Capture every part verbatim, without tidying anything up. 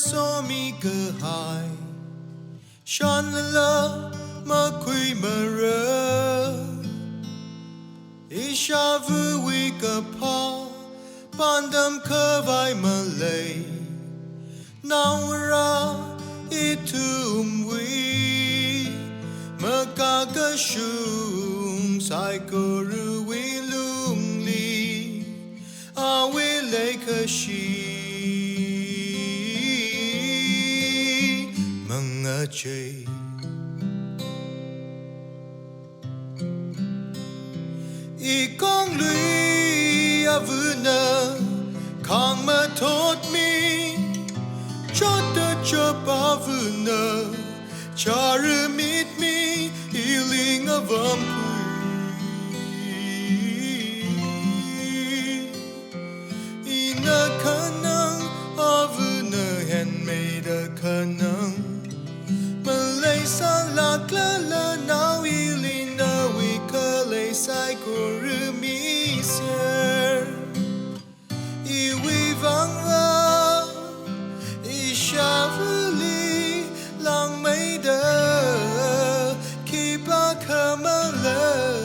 somi kahai, shanlala makhuimara. Ishāvāwui kaphā pāngdam khavai malei, naongarā ithumwui makakashung saikorawui lungli awui leikashi mangachei. Ikong lui avāna khāng mathotmi, chotda chapa avāna chara mitmi, ili ngavamkhui. Ina khanang avāna henmeida khanang, maleisālāklala nao ili nawui khalei saikora miser. Iwui vangva ishāvāli langmeida khipākha malei.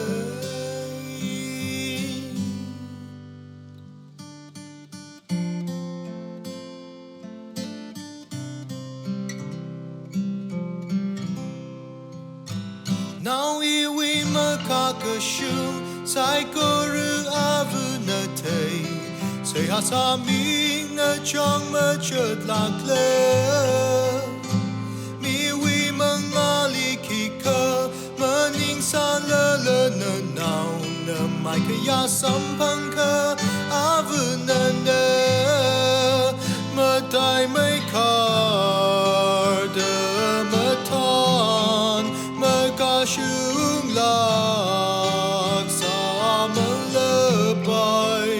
Nao iwui makakashung saikora avāna thei, seihā sāmi ngachang machatlākla. Miwui mangāli khikha maningsālala nanaona maikhayā samphangkha avāna na mataimei kharda mathān makashunglāk sāmalapai.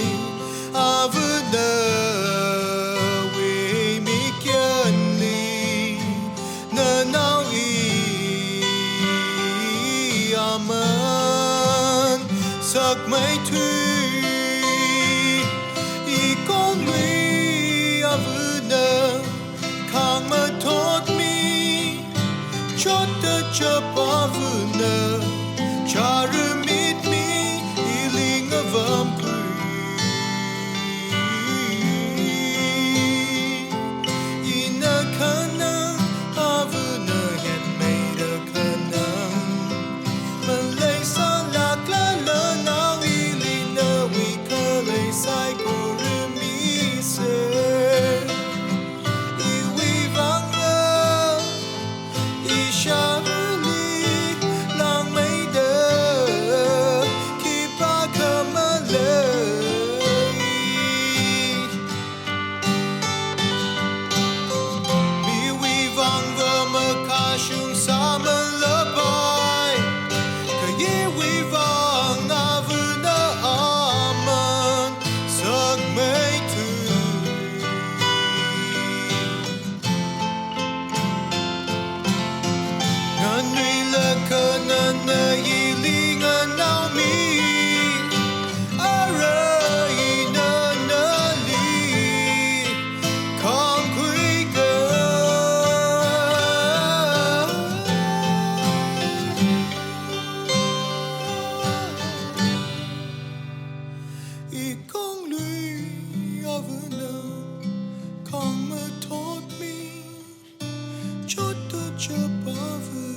Avānawui mikyanli nanao i aman sakmeithui. Ikong lui avāna khāng mathotmi, chotda chapa avāna chara mitmi, ili ngavamkhui. Ina khanang avāna henmeida khanang, maleisālāklala nao ili nawui khalei saikora miser. Iwui vangva ishāvāli langmeida khipākha malei. Miwui vangva makashung sāmalapai, kha iwui vang avāna aman sakmeithui. Nganuilakha nana ili nganaomi, ara ina nali khāngkhuika. Ikong lui avāna khāng mathotmi, chotda chapa avā